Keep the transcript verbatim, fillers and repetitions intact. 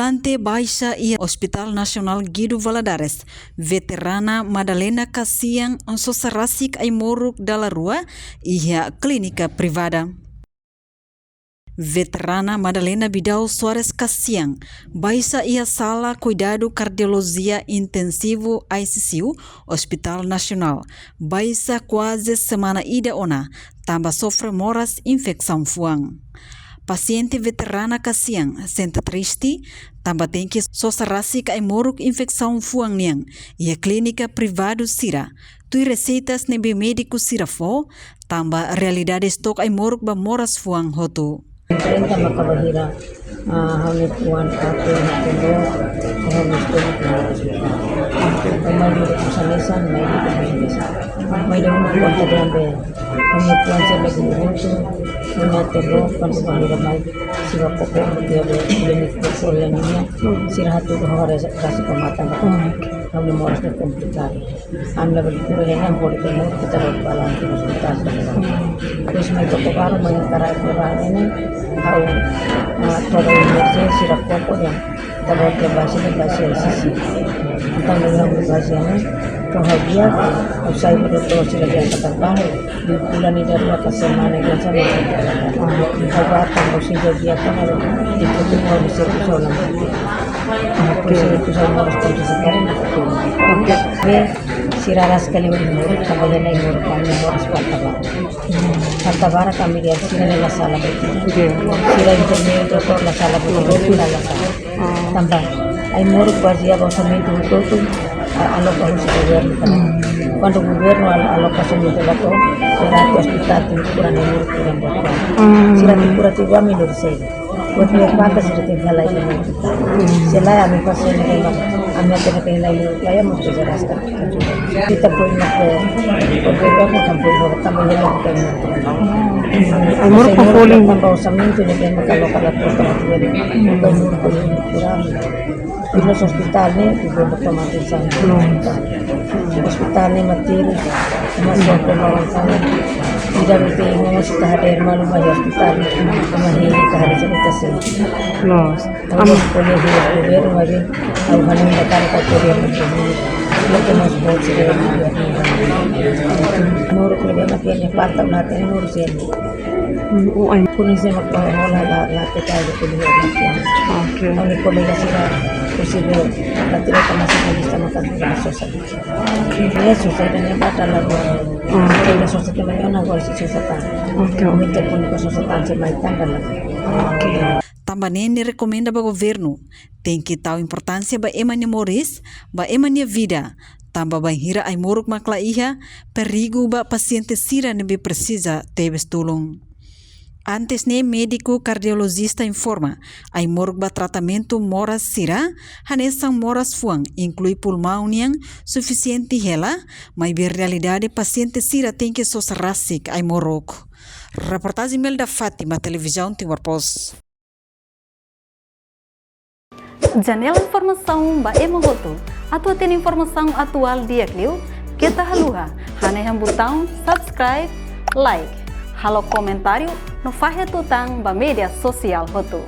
Durante baixa iha Hospital Nasionál Guido Valadares, veterana Madalena Kasian sosa rasik ai-moruk dala rua iha klínika privada. Veterana Madalena Bidau Soares Kasian baixa iha sala kuidadu kardiolojia intensivu I C U Hospital Nasionál, baixa kuaze semana ida ona, tanba sofre moras infesaun fuan. Pasiente veterana Kasian sente triste, tanba tenke sosa rasik ai-moruk infesaun fuan nian iha klínika privadu sira, tuir reseitas ne'ebé médiku sira fó, tanba realidade stok ai-moruk ba moras fuan hotu. Enfrenta maka bainhira, ah, ha'u-nia fuan atu na tendo, ha'u-nia stok na hospital. Mai dulu kusanesan, mai dulu kusanesan. Mai dulu kusanesan. Ha'u-nia fuan sira lagi hotu, ha'u-nia tendo, kuandu bainhira mai, sira koko, dia be, dia ni koko yang ini, sira hatudu ha'u rasa, rasa kematan. Ha'u-nia moras ne'e komplikadu. Ami labele kura hela, ami bolu ke mau kita bawa pulang ke hospital. Terus mai toko baru, mai karak kurang ini, ha'u, ah, toba emergency, sira koko yang kita bawa ke basi, ke basi sisi. Entaun dengan basi ini, toha dia, usai berdoa sila dia kata baru, di bulan ini dari atas semana dia sama. Ha'u batam, usai dia dia kan, di kutu mau di sirkuit solam. Oke. Terus itu sama harus terus sekarang. Oke. Be, sira rasik liu ai-moruk, tanba iha ne'e ai-moruk, kami moras falta barak. Falta barak ami lihat sira ne'e la sala betul. Oke. Sira enfermeiru, doutór la sala betul, sira la sala. Ah. Tanba ai-moruk bazeia ba orsamentu hotu-hotu, a-, aloka husi governu kan. Hmm. Kuandu governu al-, aloka orsamentu la to'o, berarti hospital tenke kura ai-moruk kura buat. Hmm. Sira tenke kura tiga mil lori sega. Buat ne'e pantas sira tenke halai. Hmm. Selae ami pasiente ne'e, ami tenke halai, ya, ya, mau jelaskan. Kita pun nak, eh, berbeda macam pun, tambah yang kita nak. Ai-moruk, ai-moruk pa folin. Tanba orsamentu ne'e, kalau, kalau tu, kalau tu, kalau tu, kurang. Terus hospital ne'e, di bawah otomatis. No. Hospital ne'e mati, masuk ke bawah sana. Tidak mungkin mau kita hadir malu mai hospital. Sama ini kita hadir cerita sih. No. Ami ko'alia ho governu, maibé ha'u hanoin katak governu ne'e, lo ke nos buat sira. Ai-moruk ne'ebé mak iha ne'e falta, la hatene ai-moruk sira. Hmm, oh, ai. Por ezemplu, la, la, la, la, te caigo por el. Oke. Ami kolega sira, posible, la tiene que más de esta mata de la sosa. Oke. Eso se tiene que matar la. Hmm. La sosa que me dio una bolsa, sosa tan. Oke. Ami te pone sosa tan, se mai tan la. Oke. Tanba ne'e nia rekomenda ba governu, tenke tau importánsia ba ema nia moris, ba ema nia vida, tanba bainhira ai-moruk mak la iha, perigu ba pasiente sira ne'ebé presiza tebes tulun. Antes ne'e médiku kardiolojista informa, ai-moruk ba tratamentu moras sira, hanesan moras fuan, inklui pulmaun nian, sufisiente hela, maibé realidade pasiente sira tenke sosa rasik ai-moruk. Reportajen Imelda Fátima, Televizaun Timor Post. Janela informasaun ba ema hotu. Atu hatene informasaun atuál di'ak liu, keta haluha hanehan butaun subscribe, like, halo komentáriu no fahe tutan ba média sosiál hotu.